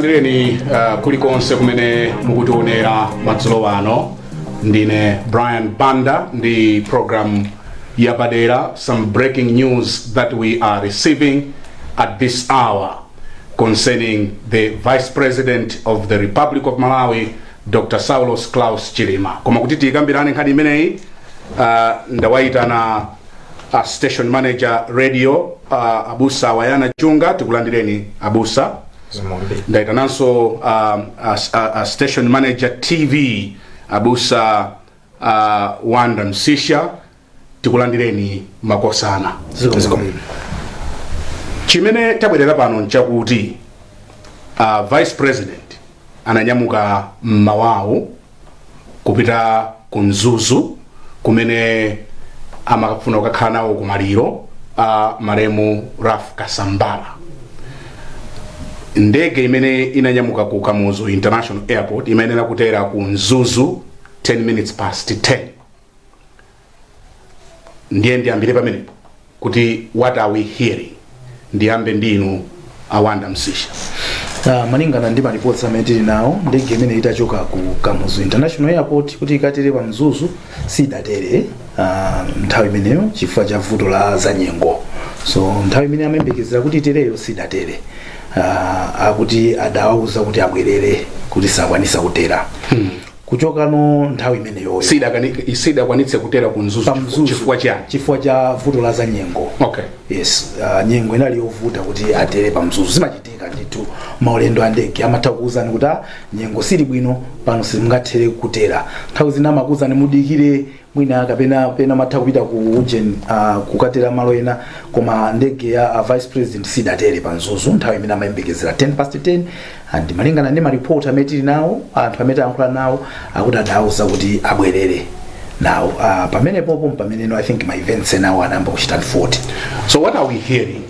Tikulandireni kulikonse kumene mukutionera madzulo ano. Ndine Brian Banda ndi program yapadera. Some breaking news that we are receiving at this hour concerning the Vice President of the Republic of Malawi, Dr Saulos Klaus Chilima. Koma kuti tiyikambirane nkhani imeneyi, ndawayitana station manager radio, Abusa Wayana Chunga. Tikulandireni, abusa. Ndaitananso station manager TV, Abusa Wanda Msisha. Tikulandireni, makosana. Chimene tabwerera pano nchakuti Vice President ananyamuka mmawawu kupita ku Mzuzu kumene amakafuna kukakhala nawo kumaliro a malemu Ralph Kasambara. Ndege imene inanyamuka ku Kamuzu International Airport imayenera kutera ku Mzuzu 10 minutes past 10. Ndiye ndiyambire pamenepo kuti what are we hearing? Ndiyambe ndinu, Awanda Msisha. Malingana ndi malipoti amene tili nawo, ndege imene itachoka ku Kamuzu International Airport kuti ikatere pa Mzuzu sidatere nthawi imeneyo chifukwa cha vuto la zanyengo. So nthawi imene amayembekezera kuti itereyo sidatere. Akuti adawauza kuti abwerere, kuti sakwanisa kutera. Kuchokano nthawi imeneyoyo Sidakwanitse kutera ku Mzuzu? Pa Mzuzu. Chifukwa chani? Chifukwa cha vuto la zanyengo. Yes, nyengo inali yovuta kuti atere pa Mzuzu. Zimachitika ndithu, maulendo a ndege amatha kuwuzani kuti, "Ah, nyengo sili bwino pano, simungathere kutera." Nthawi zina amakuwuzani mudikire mwina, kapena pena matha kupita ku ujen, kukatera malo ena. Koma ndege ya Vice President sidatere pa Mzuzu nthawi imene amayembekezera, 10 past 10. And malingana ndi maripoti amene tili nawo, anthu amene tayankhula nawo akuti adawuza kuti abwerere nawo. Pamenepopo pameneno I think ma events enawo anayamba kuchita unfold. So what are we hearing,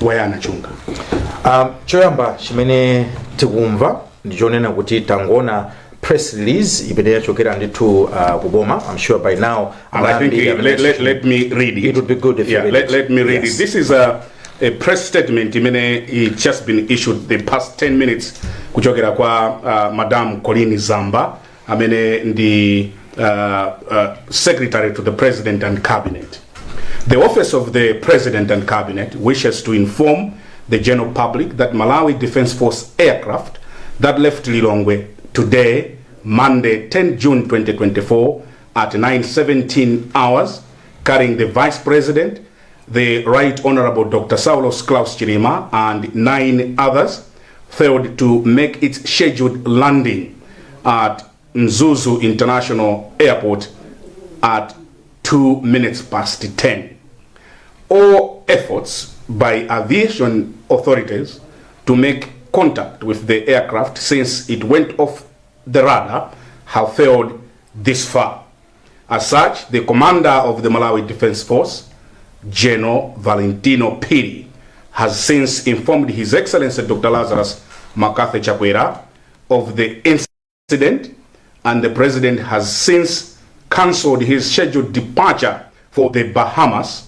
Wayana Chunga? Choyamba chimene tikumva ndichonena kuti tangoona press release imene yachokera ndithu kuboma. I'm sure by now And I think let me read it. It would be good if you read let, it. Let me read Yes. it. This is a press statement imene it just been issued the past 10 minutes kuchokera kwa Madam Colleen Zamba, amene ndi Secretary to the President and Cabinet. "The Office of the President and Cabinet wishes to inform the general public that Malawi Defense Force aircraft that left Lilongwe today, Monday, 10 June 2024 at 9:17 hours, carrying the Vice President, the Right Honorable Dr. Saulos Klaus Chilima, and nine others, failed to make its scheduled landing at Mzuzu International Airport at 2 minutes past 10. All efforts by aviation authorities to make contact with the aircraft since it went off the radar have failed this far. As such, the commander of the Malawi Defense Force, General Valentino Phiri, has since informed His Excellency Dr. Lazarus McCarthy Chakwera of the incident, and the President has since cancelled his scheduled departure for the Bahamas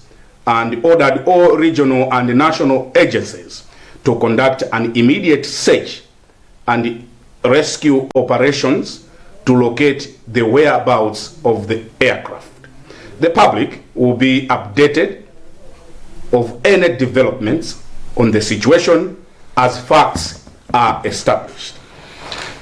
and ordered all regional and national agencies to conduct an immediate search and rescue operations to locate the whereabouts of the aircraft. The public will be updated of any developments on the situation as facts are established."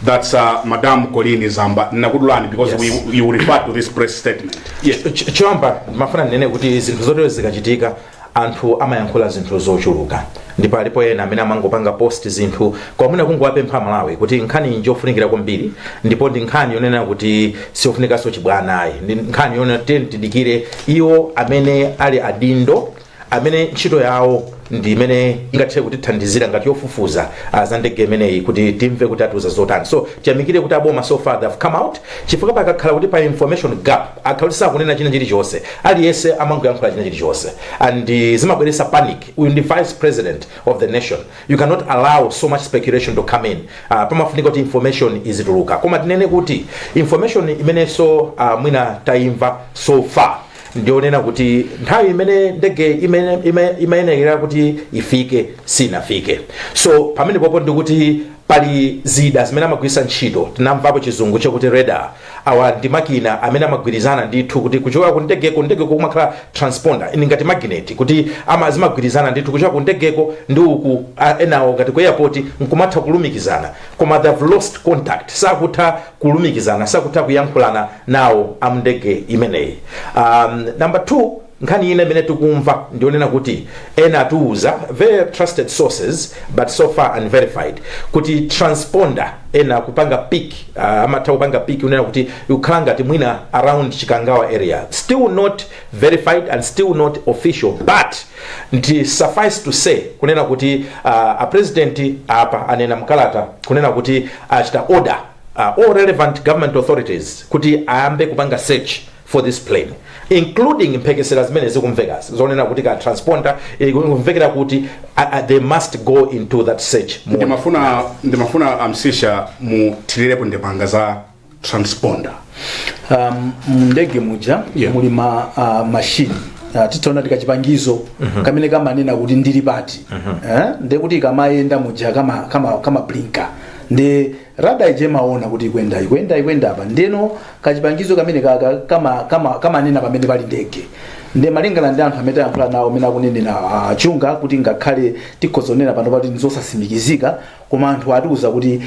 That's Madam Colleen Zamba. Nakudulani because you refer to this press statement. Yes. Choyamba mafuna ndinene kuti zinthu zotere zikachitika, anthu amayankhula zinthu zochuluka, ndipo alipo ena amene amangopanga post zinthu. Kwamuna kungowapempha Malawi kuti nkhani iyi njofunikira kwambiri, ndipo ndi nkhani yonena kuti siyofunikanso chibwana ayi. Ndi nkhani yonena tiyeni tidikire iwo amene ali adindo, amene ntchito yawo ndi imene ingathe kutithandizira ngati yofufuza za ndege imeneyi, kuti timve kuti atiuza zotani. So tiyamikire kuti aboma so far they have come out, chifukwa pakakhala kuti pa information gap, akhala kuti sakunena china chilichonse, aliyense amangoyankhula china chilichonse and zimabweretsa panic. Uyu ndi Vice President of the nation. You cannot allow so much speculation to come in. Pamafunika kuti information izituluka. Koma tinene kuti information imenenso mwina tayimva so far Ndionena kuti nthawi imene ndege imayenera kuti ifike sinafike. So pamene popo ndikuti pali zida zimene amagwiritsa ntchito. Tinamvapo Chizungu chakuti radar. Awa ndi makina amene amagwirizana ndithu kuti kuchoka ku ndegeko kumakhala transponder, ini ngati magnet, kuti ama zimagwirizana ndithu kuchoka ku ndegeko ndi uku enawo ngati ku airport nkumatha kulumikizana, koma they've lost contact, sakutha kulumikizana, sakutha kuyankhulana nawo amndege imeneyi. Number two, nkhani ina imene tikumva ndionena kuti ena atiuza, very trusted sources but so far unverified, kuti transponder ena kupanga pick, amatha kupanga pick unena kuti ikukhala ngati mwina around Chikangawa area. Still not verified and still not official, but ndi suffice to say kunena kuti a president apa anena mkalata kunena kuti achita order all relevant government authorities kuti ayambe kupanga search for this plane, including mphekesera zimene zikumvekazi zonena kuti ka transponder ikumvekera kuti they must go into that search mode. Ndimafuna amsisha muthirirepo ndemanga za transponder. Mndege muja muli ma machine, titaona tikachipangizo kamene kamanena kuti ndili pati, eh? Ndekuti kamayenda muja kama blinka, ndi radar ije imaona kuti ikwenda, ikwenda, ikwenda apa. Ndeno kachipangizo kamene kaka kamanena pamene pali ndege. Ndi malingana ndi anthu amene tayankhula nawo, amene akunenera chunga kuti ngakhale tikhozonena pano pati nzosasimikizika, koma anthu atiuza kuti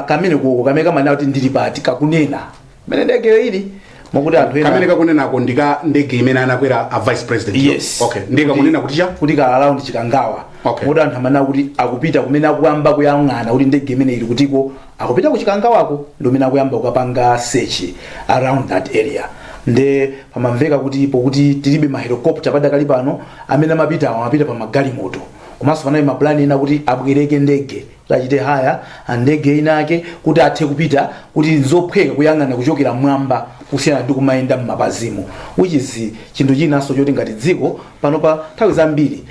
kamene koko kamene kamanena kuti ndili pati kakunena mene ndegeyo ili, mokuti anthu ena Kamene kakunenako ndika ndege imene anakwera a vice president? Yes. Okay, ndiye kakunena kuti cha kuti ka around Chikangawa. Moti anthu amanena kuti akupita kumene akuyamba kuyang'ana kuti ndege imene ili kutiko, akupita ku Chikangawako, ndi umene akuyamba kukapanga search around that area. Nde pamamveka kuti pokuti tilibe ma helicopter padakali pano, amene amapita awo amapita pa magalimoto, komanso panali mapulani ena kuti abwereke ndege, tachite hire ndege inake kuti athe kupita, kuti nzophweka kuyang'ana kuchokera mwamba kusiyana ndi kumayenda m'mapazimo, which is chinthu chinanso choti ngati dziko panopa nthawi zambiri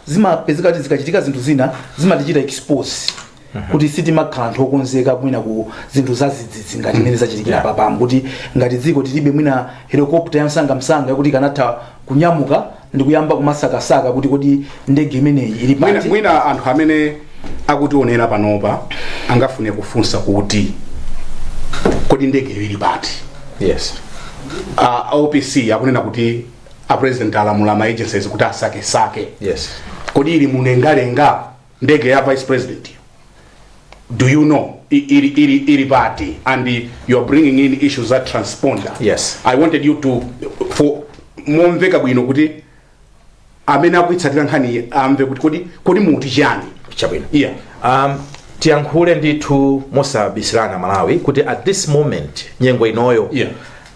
zimapezeka kuti zikachitika zinthu zina zimatichita expose kuti sitimakhala anthu okonzeka mwina ku zinthu zadzidzidzi ngati imene zachitikira papamu, kuti ngati dziko tilibe mwina helicopter ya msangamsanga yakuti ikanatha kunyamuka ndi kuyamba kumasakasaka kuti kodi ndege imeneyi ili Mwina, pati. Mwina anthu amene akutionera panopa angafune kufunsa kuti kodi ndege ili pati? Yes. OPC akunena kuti a president alamula ma agencies kuti asakesake. Kodi ili mulengalenga ndege ya vice president? Do you know ili pati? And you're bringing in issues za transponder. Yes. I wanted you to for momveka bwino kuti amene akuitsatira nkhani amve kuti kodi muti chani? Chabwino. Yeah. Tiyankhule ndithu mosabisirana, Malawi, kuti at this moment, nyengo inoyo,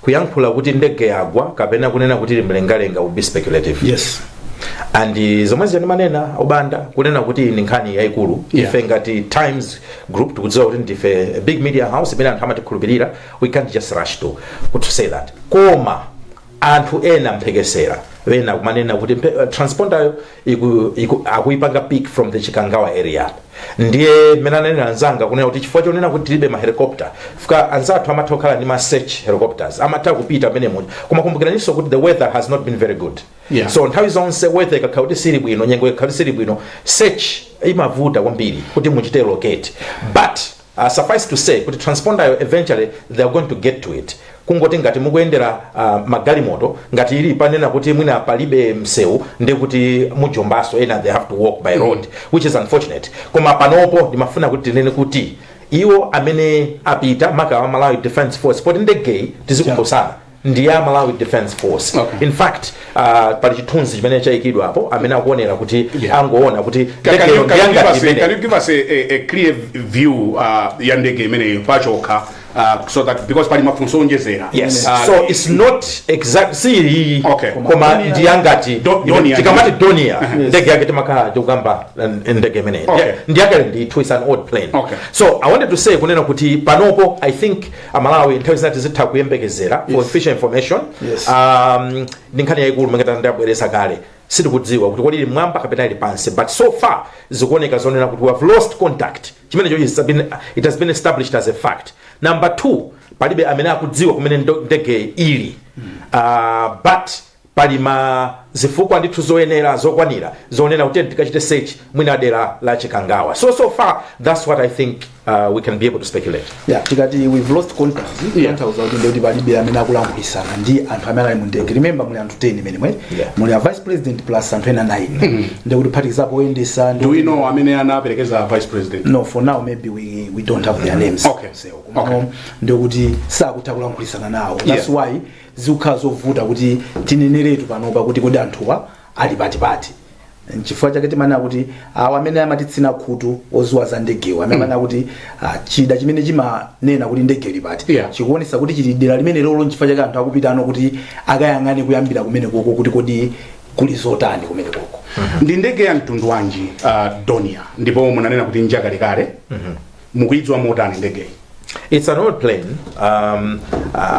kuyankhula kuti ndege yagwa kapena kunena kuti ili mlengalenga will be speculative. And zomwe zija ndimanena obanda kunena kuti ndi nkhani yayikulu. Ife ngati Times Group tikudziwa kuti ndife a big media house imene anthu amatikhulupirira. We can't just rush to say that. Koma anthu ena mphekesera ena kumanena kuti transponderyo akuipanga pick from the Chikangawa area. Ndiye mmene ananena anzanga kunena kuti chifukwa chonena kuti tilibe ma helicopter, fika anzathu amatha kukhala ndi ma search helicopters, amatha kupita pamene muja. Koma kumbukiraninso kuti the weather has not been very good. So nthawi zonse weather ikakhala kuti sili bwino, nyengo ikakhala kuti sili bwino, search imavuta kwambiri kuti muchite locate. But suffice to say kuti transponderyo eventually they are going to get to it. Kungoti ngati mukuyendera magalimoto, ngati ili panena kuti mwina palibe msewu, ndi kuti mujombaso ena they have to walk by road, which is unfortunate. Koma panopo ndimafuna kuti tinene kuti iwo amene apita maka wa Malawi Defense Force, poti ndegeyi tizikumbusana ndi ya Malawi Defense Force. In fact, pali chithunzi chimene chayikidwapo amene akuonera kuti angoona kuti ndegeyo ndiyangati Can imene. you give us a clear view ya ndege imeneyo pachokha, so that, because pali mafunso onjezera? Yes. So it's not exact, si iyi, koma ndiyangati Dornier. Tikamati Dornier, ndege yake timakhala tikukamba ndege imeneyi. Ndiyakale ndithu, it's an old plane. So I wanted to say kunena kuti panopo I think Amalawi nthawi zina tizitha kuyembekezera for official information. Ndi nkhani yayikulu mengeta ndabweresa kale, sitikudziwa kuti kodi ili mwamba kapena ili pansi, but so far zikuoneka zonena kuti we have lost contact. Chimenecho it has been established as a fact. Number two, palibe amene akudziwa kumene ndege ili. But pali ma zifukwa ndithu zoyenera, zokwanira, zonena kuti tikachite search mwina dera la Chikangawa. So far that's what I think we can be able to speculate. Yeah, tikati we've lost contact, tanthauza kuti ndikuti palibe amene akulankhulitsana ndi anthu amene ali mu ndege. Remember, muli anthu 10 imene mwe muli a vice president plus anthu ena 9, ndikuti phatikizapo oyendesa. Do we know amene anaperekeza vice president? No, for now maybe we don't have their names. So, komano ndikuti sakutha kulankhulitsana nawo. That's why zikukhala zovuta kuti tineneretu panopa kuti kodi anthuwa ali patipati. Nchifukwa chake timanena kuti awa amene amatitsina khutu, oziwa za ndegewo, amene amanena kuti chida chimene chimanena kuti ndege ili pati chikuonesa kuti chili dera limene lolo. Nchifukwa chake anthu akupita ano kuti akayang'ane kuyambira kumene koko kuti kodi kuli zotani kumene koko. Ndi ndege ya mtundu wanji, Dornier, ndipo munanena kuti njakalekale? Mukuidziwa motani ndegeyi? It's an old plane.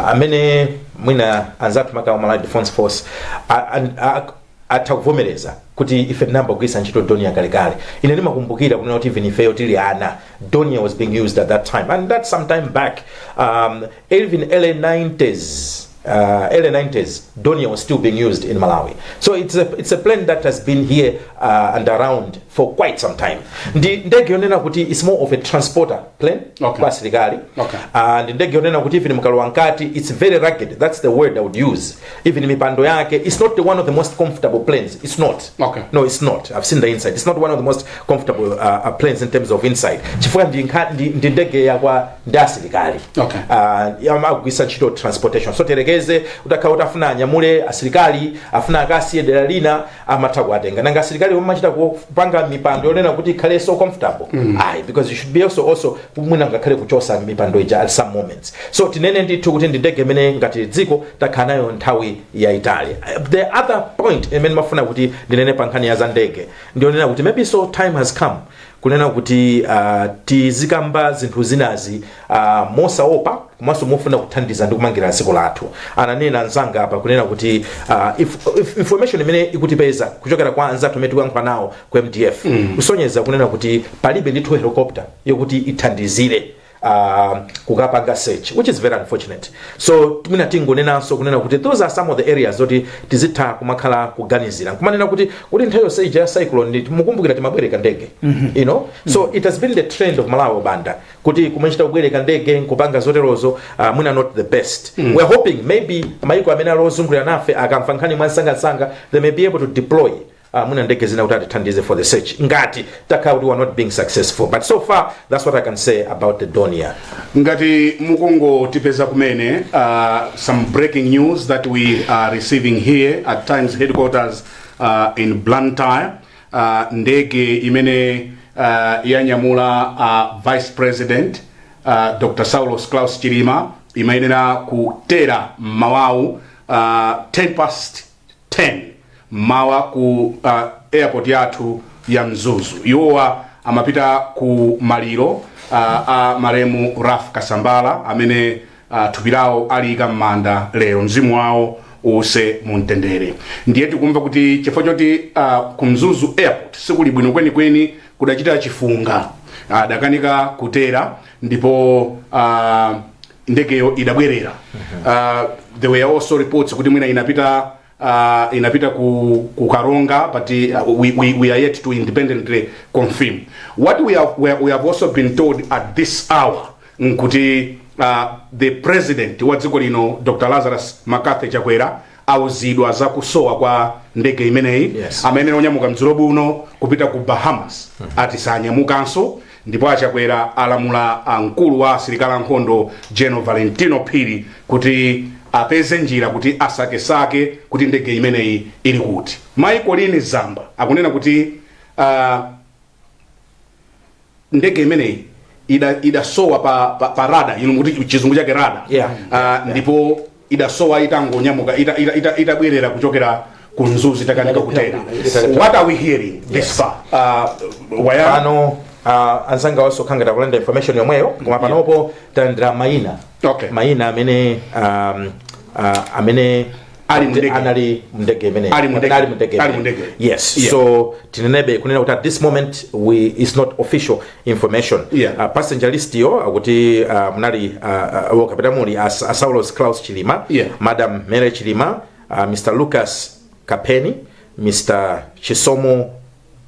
Amene mwina anzathu maka Malawi Defense Force atha kuvomereza kuti ife tinayamba kugwiritsa ntchito Dornier kalekale. Ine ndimakumbukira kunena kuti even ifeyo tili ana, Dornier was being used at that time, and that's some time back. Even early 90s, early 90s, Dornier was still being used in Malawi. So it's a plane that has been here and around for quite some time. Ndi ndege yonena kuti it's more of a transporter plane kwa asilikali. And ndege yonena kuti even mukalowa mkati, it's very rugged. That's the word I would use. Even mipando yake, it's not the one of the most comfortable planes. It's not. No, it's not. I've seen the inside. It's not one of the most comfortable planes in terms of inside, chifukwa ndi ndege yakwa ndi asilikali. Amagwisa ntchito transportation. So terekeze utakhala utafuna anyamule asilikali, afuna akasiye dera lina, amatha kuwatenga. Nanga asilikali omachita kupanga mipando yonena kuti ikhale so comfortable? Ayi, because you should be also mwina ngakhale kuchosa mipando ija at some moments. So tinene ndithu kuti ndi ndege imene ngati dziko takhala nayo nthawi yayitali. The other point imene mafuna kuti ndinene pa nkhani ya za ndege, ndionena kuti maybe so time has come kunena kuti tizikamba zinthu zinazi mosaopa komanso mofuna kuthandiza ndi kumangira dziko lathu. Ananena anzanga apa kunena kuti if information imene ikutipeza kuchokera kwa anzathu amene tikuyankhula nawo ku MDF kusonyeza kunena kuti palibe ndithu helicopter yokuti ithandizire kukapanga search, which is very unfortunate. So mwina tingonenanso kunena kuti those are some of the areas zoti tizitha kumakhala kuganizira, nkumanena kuti nthawi yonse ija ya cyclone, mukumbukira timabwereka ndege. So it has been the trend of Malawi banda kuti kumachita kubwereka ndege nkupanga zoterozo. Mwina not the best. We're hoping maybe maiko amene ali ozungulira nafe akamva nkhani mwansangasanga, they may be able to deploy mwina ndege zina kuti atithandize for the search ngati takhala kuti we are not being successful. But so far that's what I can say about the Dornier. Ngati mukungotipeza kumene, some breaking news that we are receiving here at Times headquarters in Blantyre. Ndege imene yanyamula vice president Dr Saulos Klaus Chilima imayenera kutera mmawawu, 10 past 10 mmawa, ku airport yathu ya Mzuzu. Iwowa amapita ku maliro a maremu Ralph Kasambara amene thupi lawo aliyika m'manda lero. Mzimu wawo uwuse mumtendere. Ndiye tikumva kuti chifukwa choti ku Mzuzu airport sikuli bwino kwenikweni, kudachita chifunga, adakanika kutera ndipo ndegeyo idabwerera. There were also reports kuti mwina inapita ku Karonga, but we are yet to independently confirm. What we have also been told at this hour nkuti the president wa dziko lino, Dr Lazarus McCarthy Chakwera, auzidwa za kusowa kwa ndege imeneyi. Amene onyamuka mdzulo buno kupita ku Bahamas ati sanyamukanso, ndipo aChakwera alamula mkulu wa asilikali ankhondo, General Valentino Phiri, kuti apeze njira kuti asakesake kuti ndege imeneyi ili kuti. Michael Zamba akunena kuti ndege imeneyi idasowa pa radar, inu mukuti chizungu chake radar. Ndipo idasowa itangonyamuka, itabwerera kuchokera ku Mzuzu, itakanika kutera. What are we hearing this far, Wayana? Pano anzanga onse okhanga takulanda information yomweyo, koma panopo talandira mayina. Mayina amene Ali mu ndege. Anali mndege imene. Ali mu ndege. Ali mu ndege Ali mu imene. ndege. Yes. So tinenebe kunena kuti at this moment we is not official information. Passenger list yo akuti munali kapena muli Saulos Klaus Chilima, Madam Mary Chilima, Mr Lucas Kapeni, Mr Chisomo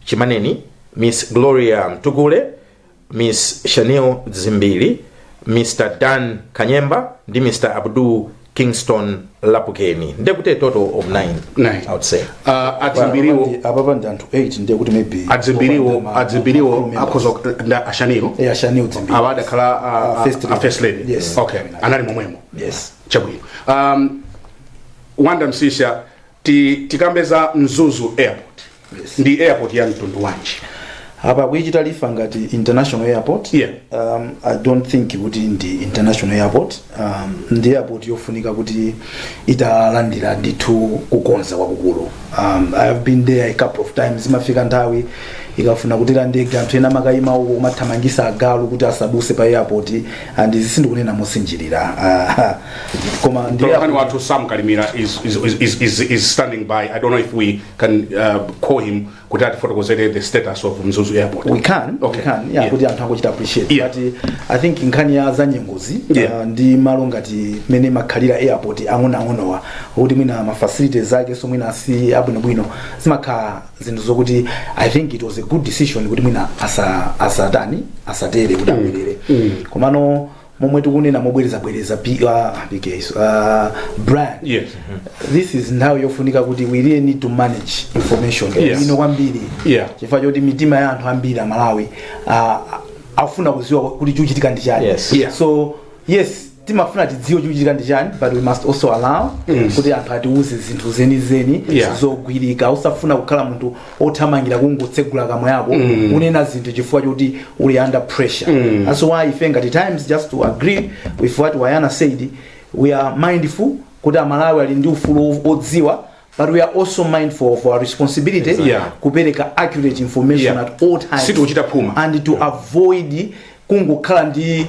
Chimaneni, Miss Gloria Mtukule, Miss Chanel Zimbili, Mr Dan Kanyemba ndi Mr Abdul Kingston Lapukeni. Ndekuti a total of 9. Nine. I would say. Adzimbiriwo. Apapa ndi anthu 8, ndiye kuti maybe Adzimbiriwo. ma- Adzimbiriwo. ma crew members. Akhoza nda ashaniro. Eh, Ashanil Dzimbiri. Awa adakhala First a first lady. Yes. Okay, anali momwemo. Yes. Chabwino. Wanda Msisha, tikambeza Mzuzu Airport. Yes. Ndi airport ya mtundu wanji? Apa kuichita refer ngati international airport. I don't think kuti ndi international airport. Ndi airport yofunika kuti italandira ndithu kukonza kwakukulu. I have been there a couple of times. Imafika nthawi ikafuna kutera ndege, anthu ena amakayima uko kumathamangisa agalu kuti asaduse pa airport, and izi sindikunena mosinjirira, koma ndi Mtolankhani wathu Sam Kalimira is standing by. I don't know if we can call him kuti atifotokozere the status of Mzuzu Airport. We can. We can, yeah, kuti anthu angochita appreciate. But I think nkhani ya zanyengozi ndi malo ngati mene makhalira airport ang'onoang'onowa, kuti mwina ma facilities ake so mwina si abwinobwino, zimakhala zinthu zokuti I think it was a good decision kuti mwina asatani, asatere, kuti abwerere. Komano momwe tikunena mobwerezabwereza, PK, Brian, this is nthawi yofunika kuti we really need to manage information bwino kwambiri, chifukwa choti mitima ya anthu ambiri Amalawi afuna kuziwa kuti chikuchitika ndi chani. So yes, timafuna tidziwe chikuchitika ndi chani, but we must also allow kuti anthu atiuze zinthu zenizeni zogwirika. Usafuna kukhala munthu othamangira kungotsegula kamwa yako unena zinthu chifukwa chokuti uli under pressure. That's why ife ngati Times, just to agree with what Wayana said, we are mindful kuti Amalawi ali ndi ufulu odziwa, but we are also mindful of our responsibility kupereka accurate information at all times Sitikuchita phuma. and to avoid kungokhala ndi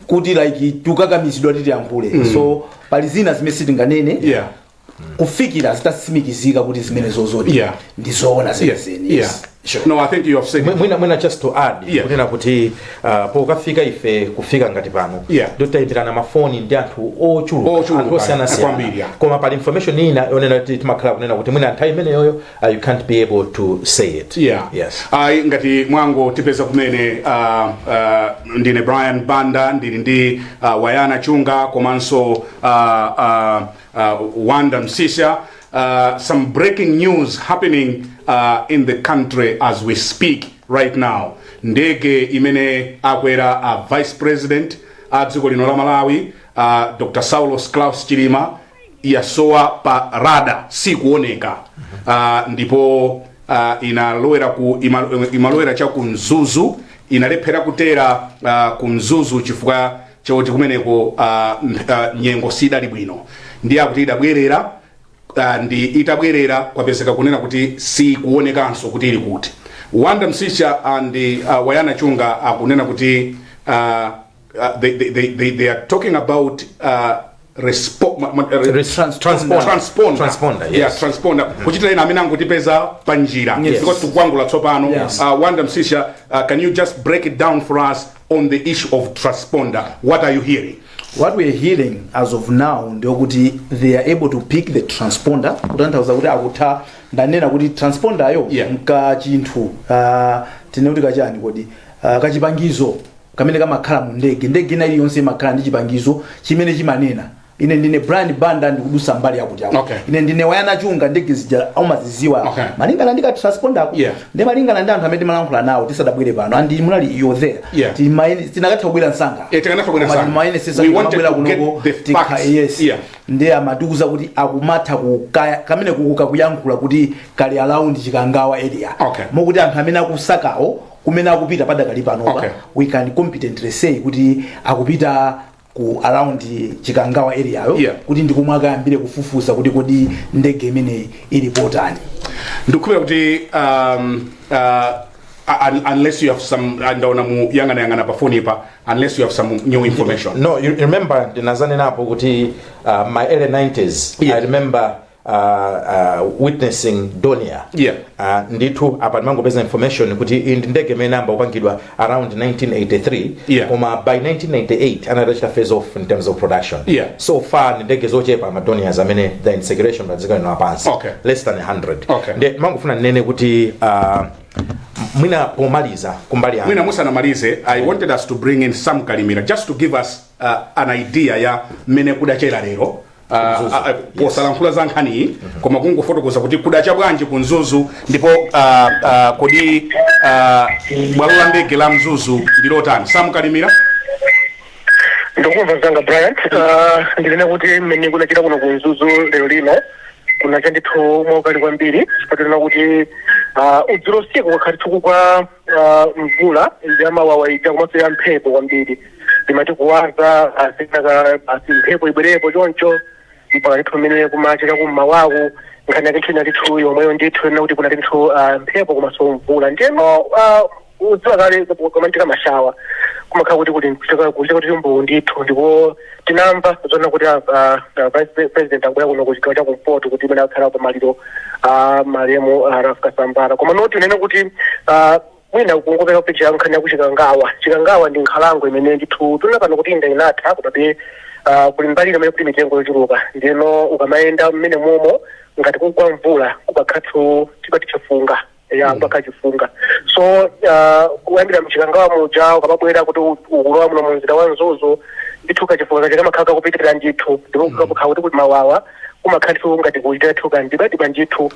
kuti like tikukakamizidwa kuti tiyankhule. So pali zina zimene sitinganene kufikira zitatsimikizika kuti zimene zozoti ndi zoona zenizeni. Yes. Sure. No, I think you have said it. Mwina just to add kunena kuti pokafika ife kufika ngati pano, ndotayipirana mafoni ndi anthu ochuluka, Ochuluka, anthu osiyanasiyana, kwambiri, yeah. koma pali information ina yonena kuti timakhala kunena kuti mwina nthawi imeneyoyo you can't be able to say it. Yes. Ayi, ngati mwango tipeza kumene, ndine Brian Banda, ndili ndi Wayana Chunga komanso Wanda Msisha. Some breaking news happening in the country as we speak right now. Ndege imene akwera a vice president a dziko lino la Malawi, Dr Saulos Klaus Chilima, yasowa pa radar, sikuoneka. Ndipo inalowera ku imalowera cha ku Mzuzu, inalephera kutera ku Mzuzu chifukwa chakuti kumeneko nyengo sidali bwino. Ndiye akuti idabwerera, ndi itabwerera kwapezeka kunena kuti sikuonekanso kuti ili kuti. Wanda Msisha and Wayana Chunga akunena kuti they are talking about Transponder. Transponder. Transponder, yes. Yeah, transponder. Kuchitira ina amene angotipeza pa njira, because tikukwangula tsopano. Wanda Msisha, can you just break it down for us on the issue of transponder? What are you hearing? What we're hearing as of now ndiokuti they are able to pick the transponder, kutanthauza kuti akutha, ndanena kuti transponder yo nkachinthu, tine kuti kachani kodi, kachipangizo kamene kamakhala mu ndege. Ndege ina iliyonse imakhala ndi chipangizo chimene chimanena, "Ine ndine Brian Banda, ndikudusa mbali yakuti yako." "Ine ndine Wayana Chunga." Ndege zija umaziziwa malingana ndi ka transponder ako. Ndi malingana ndi anthu amene timalankhula nawo tisadabwere pano, and munali, you're there. Tinakatha kubwera msanga. Eh, tikanatha kubwera Koma msanga. timayenesesa We wanted timabwera to get kunoko the facts. Yes. Ndiye amatiuza kuti akumatha kukaya kamene kukuka kuyankhula kuti kali around Chikangawa area, mokuti anthu amene akusakawo kumene akupita padakali panopa, we can competently say kuti akupita ku around Chikangawa area yo, kuti ndikomwe akayambire kufufuza kuti kodi ndege imeneyi ili potani. Ndikukhulupirira kuti Unless you have some, ndaona muyang'anayang'ana pa phone pa, unless you have some new information. No, you remember ndinazanenapo kuti my early 90s, I remember witnessing Dornier. Ndithu apa ndimangopeza information kuti iyi ndi ndege imene inayamba kupangidwa around 1983, koma by 1998 anatachita phase off in terms of production. So far ndi ndege zochepa, ma Dorniers amene they're in circulation pa dziko lino lapansi, less than 100. Nde mangofuna ndinene kuti mwina pomaliza kumbali yanga, Mwina musanamalize, I wanted us to bring in Sam Kalimira just to give us an idea ya mmene kudachera lero Mzuzu. Posalankhula za nkhaniyi, koma kungofotokoza kuti kudacha bwanji ku Mzuzu, ndipo kodi bwalo la ndege la Mzuzu ndilotani? Sam Kalimira. Ndikumva mzanga Brian. Ndinene kuti mmene kunachita kuno ku Mzuzu lero lino, kunacha ndithu mwaukali kwambiri, chifukwa kuti udzulo usiku kwakhala ndithu kugwa mvula ya mawawa ija komanso ya mphepo kwambiri. Limati kuwaza asinaka basi mphepo ibwerepo choncho mpaka ndithu mmene kumacha kummawaku. Nkhani yake ndithu ndithu yomweyo ndithu ina kuti kuna ndithu mphepo komanso mvula. Ndiyeno udziwa kale kumachitika mashawa, kumakhala kuti kuchita kuti mbuwu ndithu. Ndipo tinamva zona kuti vice president akubwera kuno ku chigawo cha kumpoto kuti imene akhala pamaliro a malemu Ralph Kasambara. Koma noti unene kuti mwina kungopeka picha ya nkhani ya kuchikangawa. Chikangawa ndi nkhalango imene ndithu tuna pano kuti inda inatha, komabe kuli mbali imene kuti mitengo yochuluka. Ndiyeno ukamayenda mmene momo, ngati kugwa mvula, kukakhathu chipati chifunga ya mpaka chifunga. So kuyambira mchikangawa muja ukamabwera kuti ukulowa muno mu mzinda wa Mzuzu, ndithu kachifunga kaja kamakhala kakupitirira ndithu. Ndipo kukakhala kuti mawawa, kumakhala ndithu ngati kuchita thuka ndibadiba ndithu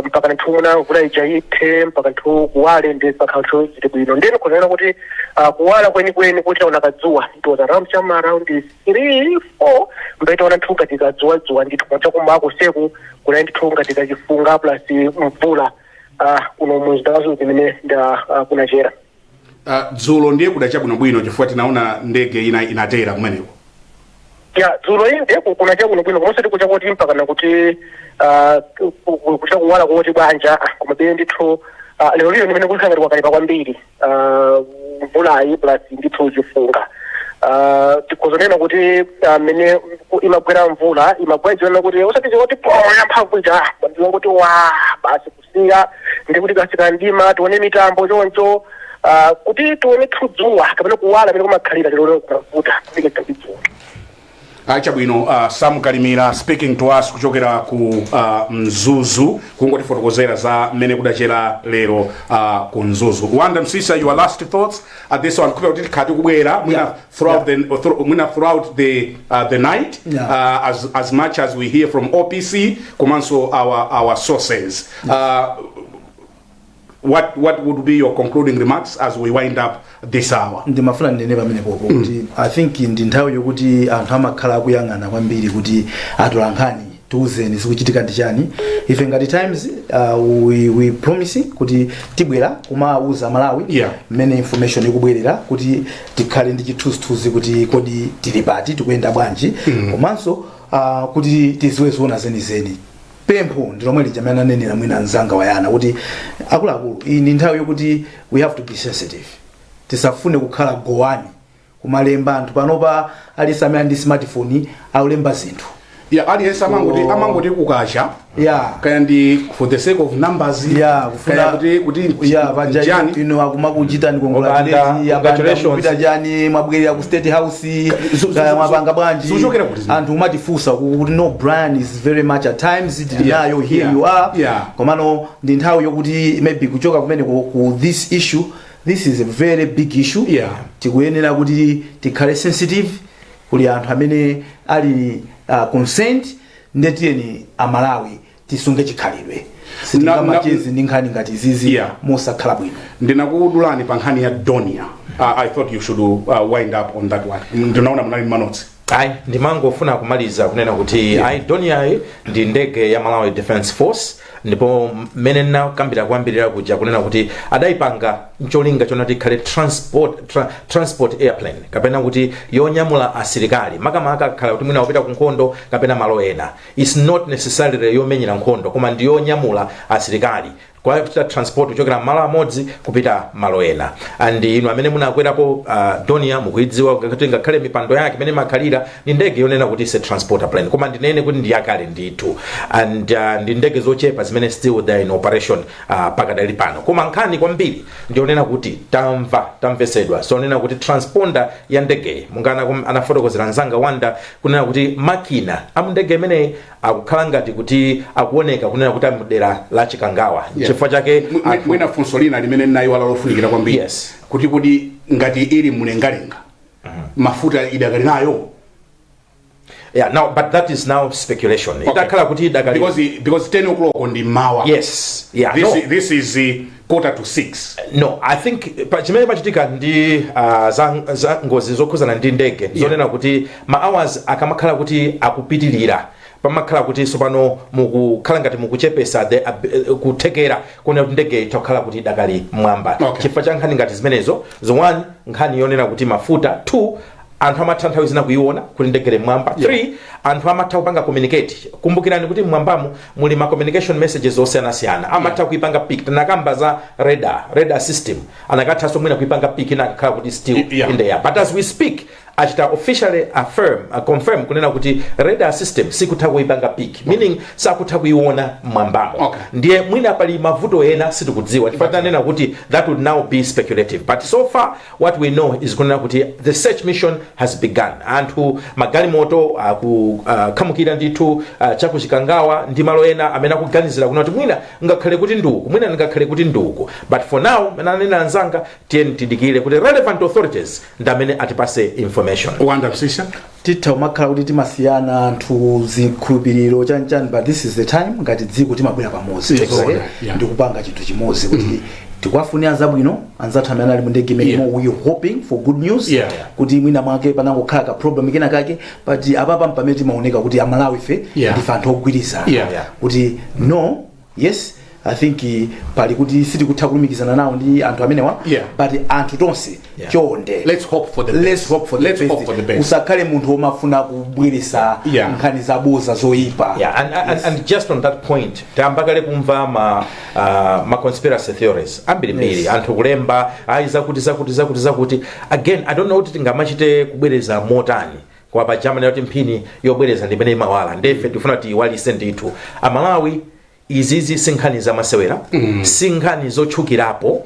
mpaka ndithu muna mvula ija ithe, mpaka ndithu kuwale, ndi mpaka ndithu zili bwino. Ndiyeno kunena kuti kuwala kwenikweni kuti taona kadzuwa, it was around chama around 3 4 mbaitaona ndithu ngati kadzuwa dzuwa ndithu. Kumacha kumako usiku kunali ndithu ngati kachifunga plus mvula kuno mumzinda wa Mzuzu imene nda kunachera. Dzulo ndiye kudacha bwinobwino, chifukwa tinaona ndege ina inatera kumeneko. Ya, dzulo inde kunacha bwinobwino, komanso tikucha kuti mpaka nakuti kucha kuwala kuti bwanja. Koma bene ndithu lero lino ndimene kulikhala ngati kwakalipa kwambiri, mvulayi plus ndithu chifunga. Tikuzonena kuti mmene imagwera mvula, imagwera idziona kuti usati kuti po yamphamvu ija, ndingoti wa basi kusiya ndi kuti kasika ndima tione mitambo choncho, kuti tione dzuwa kapena kuwala pamene kumakhalira. Lero kumavuta kufika dzuwa. Chabwino, Sam Kalimira speaking to us kuchokera ku Mzuzu, kungotifotokozera za mmene kudachera lero ku Mzuzu. Wanda Msisa, your last thoughts at this one, kupera kuti tikhati kubwera mwina throughout mwina throughout the night, as much as we hear from OPC komanso our sources, what would be your concluding remarks as we wind up this hour? Ndimafuna ndinene pamenepopo kuti I think ndi nthawi yokuti anthu amakhala akuyang'ana kwambiri kuti atolankhani tiuzeni zikuchitika ndi chani. Ife ngati Times, we promising kuti tibwera kumawuza Malawi mmene information ikubwerera, kuti tikhale ndi chithunzithunzi kuti kodi tili pati, tikuyenda bwanji, komanso kuti tiziwe zoona zenizeni. Pempho ndi lomwe lija amene ananenera mwina mzanga wayana kuti akuluakulu, iyi ndi nthawi yokuti we have to be sensitive. Tisafune kukhala gowani kumalemba. Anthu panopa aliyense amene ali ndi smartphone akulemba zinthu. Yeah, aliyense amangoti amangoti kukacha, kaya ndi for the sake of numbers, kufuna kaya kuti panja chani. Ino akumakuchitani Obanda, congratulations. kupita chani, mwabwerera ku State House, kaya mwapanga bwanji. Zuchokera kuti zimene? Anthu kumatifunsa kuti no, Brian is very much at Times tili nayo here, you are. Komano ndi nthawi yokuti maybe kuchoka kumene ku this issue, this is a very big issue. Tikuyenera kuti tikhale sensitive. Kuli anthu amene ali concerned. Ndetiyeni Amalawi tisunge chikhalidwe, sitingamachezi ndi nkhani ngati izizi mosakhala bwino. Ndinakudulani pa nkhani ya Dornier. I thought you should wind up on that one. Ndinaona munali ma notes. Ayi, ndimangofuna kumaliza kunena kuti ayi, Dornier ndi ndege ya Malawi Defense Force, ndipo mmene ndinakambira kuyambirira kuja kunena kuti adayipanga ncholinga chonati ikhale transport airplane, kapena kuti yonyamula asilikali, makamaka akhala kuti mwina wapita ku nkhondo kapena malo ena. It's not necessarily yomenyera nkhondo, koma ndi yonyamula asilikali. Kuchita transport kuchokera malo amodzi kupita malo ena. And inu amene munakwerapo Dornier mukuidziwa kuti ngakhale mipando yake imene imakhalira ndi ndege yonena kuti is a transporter plane, koma ndinene kuti ndi yakale ndithu and ndi ndege zochepa zimene still they are in operation pakadali pano. Koma nkhani kwambiri ndionena kuti tamva, tamvesedwa zonena kuti transponder ya ndegeyi, monga anafotokozera mzanga Wanda kunena kuti makina amundege imeneyi akukhala ngati kuti akuoneka kunena kuti amudera la Chikangawa. Chifukwa chake Mwina funso lina limene ndinayiwala lofunikira kwambiri, kuti kuti ngati ili mlengalenga, mafuta idakali nayo? Yeah, now, but that is now speculation. Idakhala kuti idakali Because 10 o'clock ndi mawa. Yes, yeah. This, no. This is quarter to 6. No, I think chimene pachitika ndi za ngozi zokhuzana ndi ndege, zonena kuti ma hours akamakhala kuti akupitilira, pamakhala kuti sopano mukukhala ngati mukuchepesa the kuthekera kuona kuti ndege itakhala kuti idakali mwamba. Chifukwa cha nkhani ngati zimenezo zo, one, nkhani yonena kuti mafuta; two, anthu amatha nthawi zina kuiona kuti ndege mwamba; three, anthu amatha kupanga communicate. Kumbukirani kuti mwambamo muli ma communication messages osiyanasiyana, amatha kuipanga pick. Tinakamba za radar system, anakathanso mwina kuipanga pick inakakhala kuti still in the air. But as we speak, achita officially affirm, confirm kunena kuti radar system sikutha kuipanga pick, meaning sakutha kuiona mwambamo. Ndiye mwina pali mavuto ena sitikudziwa, chifukwa tanena kuti that would now be speculative. But so far what we know is kunena kuti the search mission has begun. Anthu, magalimoto akukhamukira ndithu chakuchikangawa ndi malo ena amene akuganizira kunena kuti mwina ngakhale kuti nduku, mwina ngakhale kuti nduku. But for now, mene anena anzanga, tiyeni tidikire kuti relevant authorities ndi amene atipase information. Wanda Msisha. Titha kumakhala kuti timasiyana anthu zikhulupiriro, chanichani, but this is the time ngati dziko timabwera pamodzi ndikupanga chinthu chimodzi kuti tikuwafunira zabwino anzathu amene ali mu ndege imenemo. We hoping for good news kuti mwina mwake panangokhala ka problem kena kake, but apapa mpamene timaoneka kuti Amalawi ife ndife anthu ogwirizana kuti no, yes, I think pali kuti sitikutha kulumikizana nawo ndi anthu amenewa, but anthu tonse, chonde, Let's hope for the best. Let's hope for the Let's best. hope for the best. Usakhale munthu womafuna kubweresa nkhani zaboza zoyipa. Yeah, and just on that point, tayamba kale kumva ma conspiracy theories ambirimbiri, anthu kulemba ayi zakuti zakuti zakuti zakuti. Again, I don't know kuti tingamachite kubwereza motani kwa pa Germany kuti mphini yobwereza ndimene imawala. Ndefe tifuna tiyiwalise ndithu Amalawi, izizi si nkhani zamasewera, si nkhani zotchukirapo.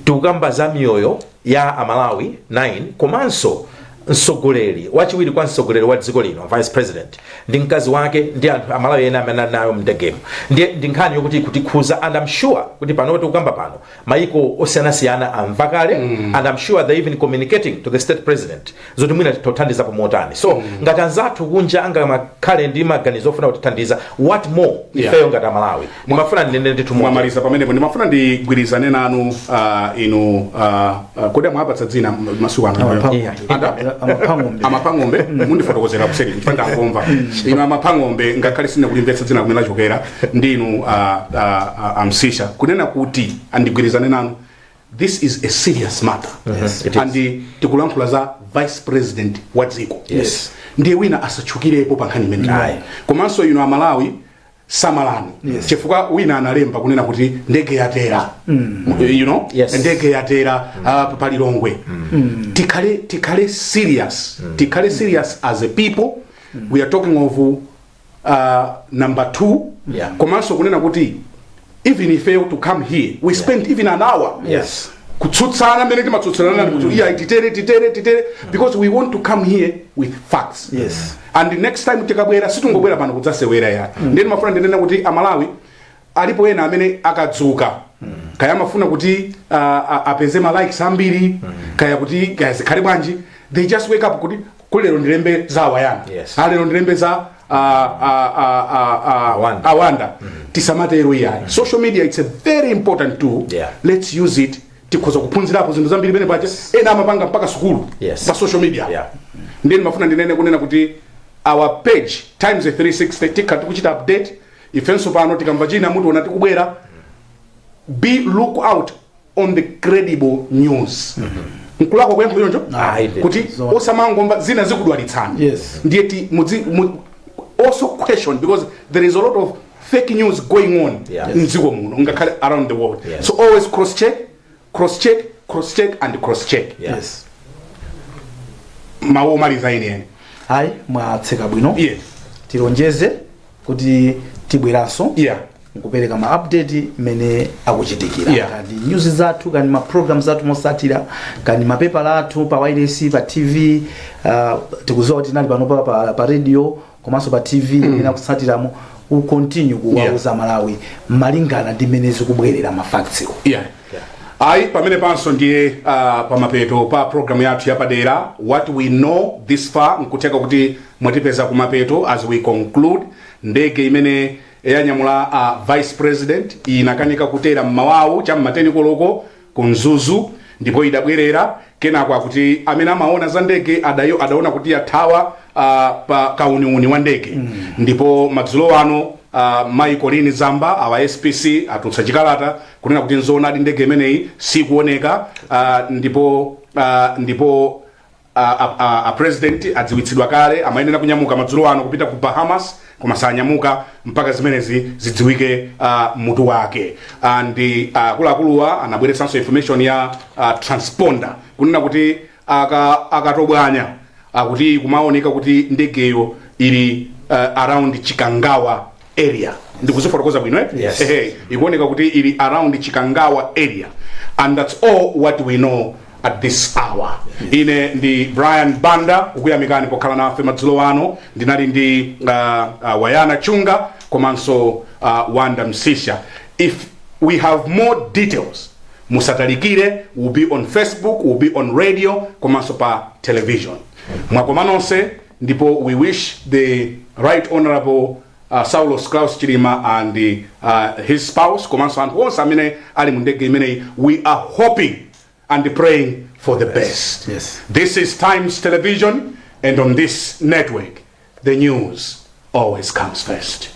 Tikukamba za miyoyo ya Amalawi 9 komanso mtsogoleri wachiwiri kwa mtsogoleri wa dziko lino, vice president, ndi mkazi wake ndi anthu Amalawi ena amene ali nayo mndegemo. Ndiye ndi nkhani yokuti kutikhuza, and I'm sure kuti pano tikukamba pano maiko osiyanasiyana amva kale, and I'm sure they even communicating to the state president zoti mwina tithandizapo motani. So ngati anzathu kunja angamakhale ndi maganizo ofuna kutithandiza, what more ifeyo ngati Amalawi? Ndimafuna ndinene ndithu motero. Mwamaliza pamenepo. ndimafuna ndigwirizane nanu inu kodi amwapatsa dzina masiku ano? Amaphang'ombe. Amaphang'ombe. Mundifotokozera kuseri chifukwa ndangomva. Inu Amaphang'ombe, ngakhale sine kulimvetsa dzina kumene lachokera, ndinu Amsisha, kunena kuti andigwirizane nanu, this is a serious matter. Yes, it is. And tikulankhula za vice president wa dziko. Ndiye wina asatchukirepo pa nkhani imeneyi. Ayi. Komanso inu Amalawi, samalani, chifukwa wina analemba kunena kuti ndege yatera. Ndege yatera palilongwe. Tikhale serious, tikhale serious as a people. We are talking of number two. Komanso kunena kuti even if fail to come here, we spent even an hour kutsutsana mmene timatsutsana kuti iya, titere, titere, titere, because we want to come here with facts. And the next time tikabwera, sitingobwera pano kudzasewera ya. Ndiye ndimafuna ndinene kuti Amalawi alipo ena amene akadzuka, kaya amafuna kuti apeze ma likes ambiri, kaya kuti kaya zikhale bwanji, they just wake up kuti kulero ndilembe za Awayana, alero ndilembe za Awanda. Awanda. Tisamatero iyayi. Social media, it's a very important tool. Let's use it. Tikhoza kuphunzirapo zinthu zambiri pene paja. Ena amapanga mpaka sukulu pa social media. Ndiye ndimafuna ndinene kunena kuti our page, Times 360, tikhala tikuchita update ifenso pano. Tikamva china, mutiona tikubwera. Be look out on the credible news. Nkulakwa kuyankha choncho? Ayi, kuti osamangomva zina zikudwalitsani. Ndiye ti mudzi also question, because there is a lot of fake news going on mdziko muno, ngakhale around the world. So always cross check, cross check, cross check and cross check. Mawu omaliza ine ene? Ayi, mwatseka bwino. Tilonjeze kuti tibweranso nkupereka ma update mmene akuchitikira, kandi news zathu, kandi ma programs athu mosatira, kandi mapepala athu pa wireless, pa TV. Tikuziwa kuti tinali pano pa radio komanso pa TV imene akutsatiramo. We continue kuwauza Malawi malingana ndi mmene zikubwerera ma facts. Yeah. Ayi, pamene panso ndiye pamapeto pa programu yathu yapadera, What We Know This Far. Nkutheka kuti mwatipeza kumapeto. As we conclude, ndege imene yanyamula vice president inakanika kutera mmawawu cham'ma 10 koloko ku Mzuzu ndipo idabwerera. Kenako akuti amene amaona za ndege adayo adaona kuti yathawa pa kauniuni wa ndege. Ndipo madzulo ano Mai Colleen Zamba awa SPC atulutsa chikalata kunena kuti nzoonadi, ndege imeneyi sikuoneka, ndipo a president adziwitsidwa kale. Amayenera kunyamuka madzulo ano kupita ku Bahamas, koma sanyamuka mpaka zimenezi zidziwike mutu wake. And akuluakuluwa anabweretsanso information ya transponder, kunena kuti akatobwanya akuti kumaoneka kuti ndegeyo ili around Chikangawa area. Ndikuzifotokoza bwino, eh? Yes. Ehe, ikuoneka kuti ili around Chikangawa area, and that's all what we know at this hour. Ine ndi Brian Banda, kukuyamikani pokhala nafe madzulo ano. Ndinali ndi Wayana Chunga komanso Wanda Msisha. If we have more details, musatalikire, will be on Facebook, will be on radio komanso pa television. Mwakoma nonse, ndipo we wish the Right Honorable Saulos Klaus Chilima and his spouse komanso anthu onse amene ali mu ndege imeneyi, we are hoping and praying for the best. This is Times Television, and on this network the news always comes first.